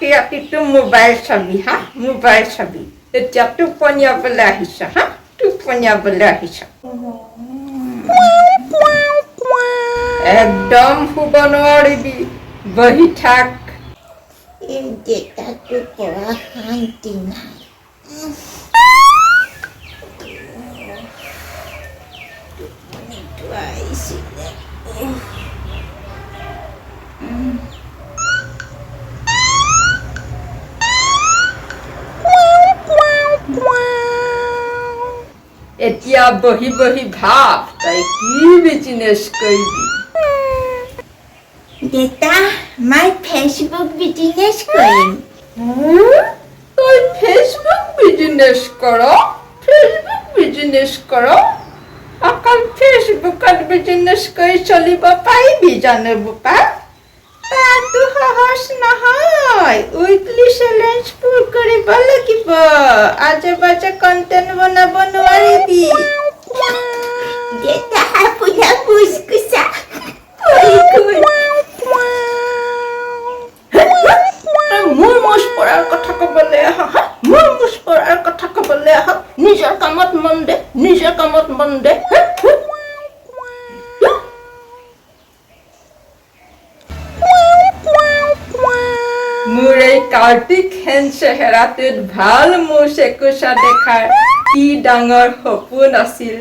ৰাতি ৰাতিটো মোবাইল চাবি, হা, মোবাইল চাবি। এতিয়া টোপনিয়াবলৈ আহিছ, হা, টোপনিয়াবলৈ আহিছ। একদম শুব নোৱাৰিবি, বহি থাক। এই দেউতাটোৰ পৰা শান্তি নাই। টোপনিটো আহিছিলে। এতিয়া বহি বহি ভাব, তই কি বিজনেছ কৰিবি? দেউতা, মই ফেচবুক বিজনেছ কৰিম। তই ফেচবুক বিজনেছ কৰ? ফেচবুক বিজনেছ কৰ? অকল ফেচবুকত বিজনেছ কৰি চলিব পাৰিবি জানো বোপা? তাতো সহজ নহয়। উইকলি চেলেঞ্জ পূৰ কৰিব লাগিব, আজে বাজে কণ্টেণ্ট বনাব নোৱাৰিবি। দেউতা, আপোনাৰ ফুচকুচা পৰি গ'ল। তই মোৰ মোচ পৰাৰ কথা ক'বলৈ আহ, হা? মোৰ মোচ পৰাৰ কথা ক'বলৈ আহ? নিজৰ কামত মন দে, নিজৰ কামত মন দে, হা? হা? মোৰ এই কাৰ্তিক হেন চেহেৰাটোত ভাল মোচ একোচা দেখাৰ কি ডাঙৰ সপোন আছিল,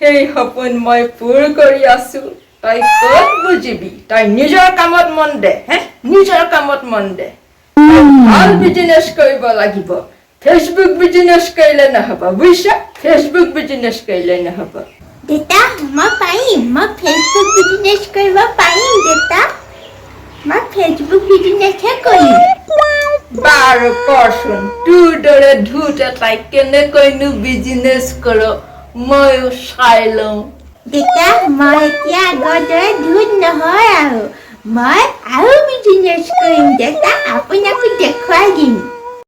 সেই সপোন মই পূৰ কৰি আছো। তই ক'ত বুজিবি? তই নিজৰ কামত মন দে, হে, নিজৰ কামত মন দে। তই ভাল বিজনেছ কৰিব লাগিব, ফেচবুক বিজনেছ কৰিলে নহ'ব, বুজিছা? ফেচবুক বিজনেছ কৰিলে নহ'ব। দেউতা, মই পাৰিম। মই ফেচবুক বিজনেছ কৰিব পাৰিম। দেউতা, মই ফেচবুক বিজনেছহে কৰিম। বাৰু কৰচোন, তোৰ দৰে ধূত এটাই কেনেকৈনো বিজনেছ কৰ, ময়ো চাই লওঁ। দেউতা, মই এতিয়া আগৰ দৰে ধূত নহয় আৰু। মই আৰু বিজনেছ কৰিম দেউতা, আপোনাকো দেখুৱাই দিম।